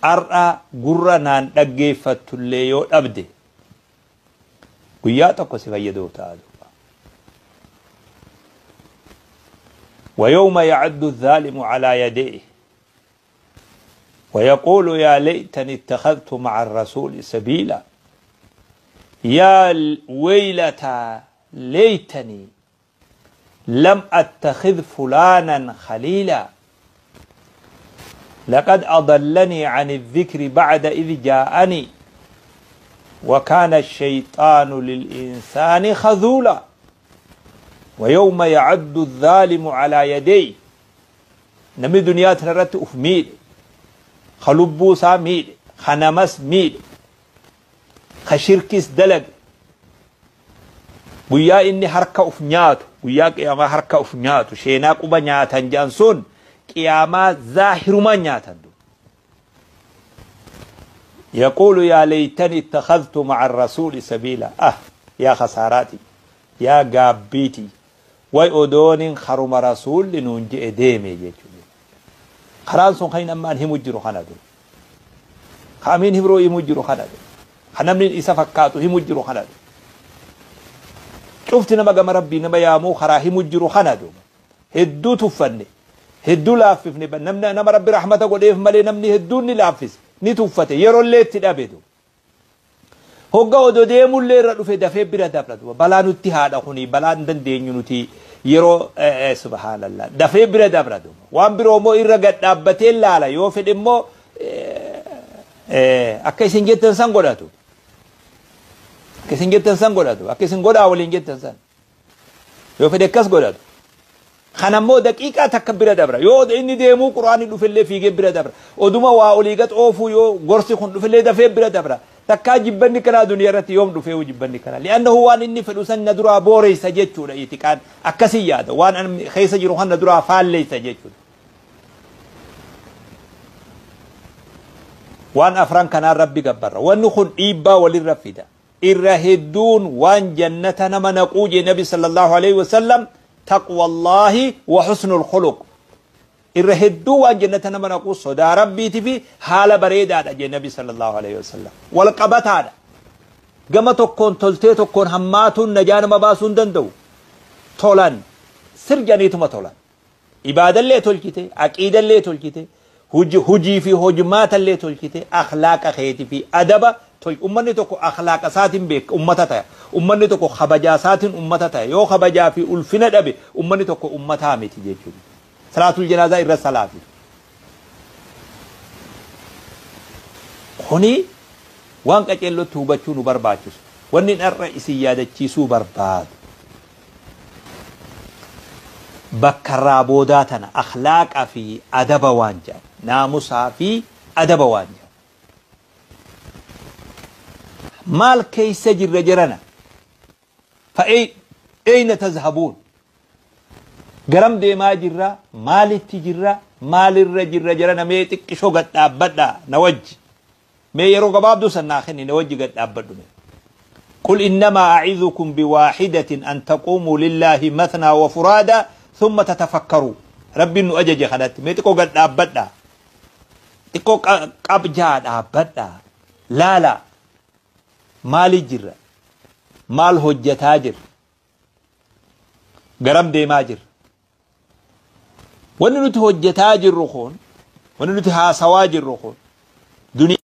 Ar'a gurra naan dhaggeeffattullee yoo dhabde guyyaa tokko si fayyaduuf ta'a duuba. ويوم يعد الظالم على يديه ويقول يا ليتني اتخذت مع الرسول سبيلا يا ويلتى ليتني لم أتخذ فلانا خليلا لقد أضلني عن الذكر بعد إذ جاءني وكان الشيطان للإنسان خذولا ويوم يعد الظالم على يديه نمي دنيا تنرت أفميل خلبو ساميل خنمس ميل خشركس دلق guyyaa inni harka uf nyaatu guyyaa qiyaamaa harka uf nyaatu sheenaa quba nyaatan jedhan sun qiyaamaa zaahirumaan nyaatan. يقول يا ليتني اتخذت مع الرسول سبيلا يا خساراتي يا gaabbiiti way odoonin karuma rasuulli nuun je'e deeme jechuudha. Karaan sun kan ammaan himu jiru kana dur. Kaamiin hibroo himu jiru kana dur. Kan namni isa fakkaatu himu jiru kana dur. Cufti nama gama rabbii nama yaamuu karaa himu jiru kana dur. Hedduu tuffanne hedduu laaffifne namni nama rabbi rahmata godheef malee namni hedduun ni laaffise ni tuffate yeroollee itti dhabe dur. Hogga odoo deemullee irra dhufe dafee bira dabra duba balaa nutti haadha kuni balaa hin dandeenyu nuti yeroo subhaanallah dafee bira dabra duba waan biroo immoo irra gad dhaabbatee laala yoo fedhe immoo akka isin jettan san godhatu akka isin jettan san godhatu akka isin godhaa waliin jettan san yoo fedhe akkas godhatu. Kana immoo daqiiqaa takka bira dabra yoo inni deemuu quraanni dhufellee fiigee bira dabra oduma waa olii gad oofuu yoo gorsi kun dhufellee dafee bira dabra. Takkaa jibbanni kanaa duniyaa irratti yoom dhufee jibbanni kana li'annahu waan inni fedhu san na duraa booreysa jechuudha itiqaan akkasii yaada waan an keessa jiru kan na duraa faalleeysa jechuudha. Waan afran kanaan rabbi gabbarra wanni kun dhiibbaa walirra fida irra hedduun waan jannata nama naquu jee nabi sallallahu alaihi wasallam taqwallaahi wa husnul khuluq irra hedduu waan jannata nama naquu sodaa rabbiitii fi haala bareedaadha jee nabi sallallahu alaihi wasallam wal qabataadha. Gama tokkoon toltee tokkoon hammaatuun najaa nama baasuu hin danda'u. Tolan sirjaniituma tolan ibaadallee tolchite aqiidallee tolchite hujii fi hojmaatallee tolchite akhlaaqa keetii fi adaba ummanni tokko akhlaaqa isaatiin beeka ummata ta'a ummanni tokko kabajaa isaatiin ummata ta'a yoo kabajaa fi ulfina dhabe ummanni tokko ummataa miti jechuudha. Salaatul janaazaa irra salaati. Kuni waan qaceellotti hubachuu nu barbaachisu. Wanni har'a isin yaadachiisuu barbaadu. Bakka irraa boodaa tana akhlaaqa fi adaba waan jedhan naamusaa fi adaba waan jedhan. Maal keessa jirra jirana? Fa ayna tazhabuun? Garam deemaa jirra maalitti jirra maalirra jirra jirana mee xiqqishoo gad dhaabbadhaa na wajji mee yeroo gabaabduu san naa kenni na wajji gad dhaabbadhu mee. قل إنما أعظكم بواحدة أن تقوموا لله مثنى وفرادا ثم تتفكروا. ربي إنه أجج خدت mee xiqqoo gad dhaabbadhaa xiqqoo qabjaa dhaabbadhaa laala maali jirra maal hojjetaa jirra garam deemaa jirra. Wanni nuti hojjetaa jirru kun wanni nuti haasawaa jirru kun duniyaa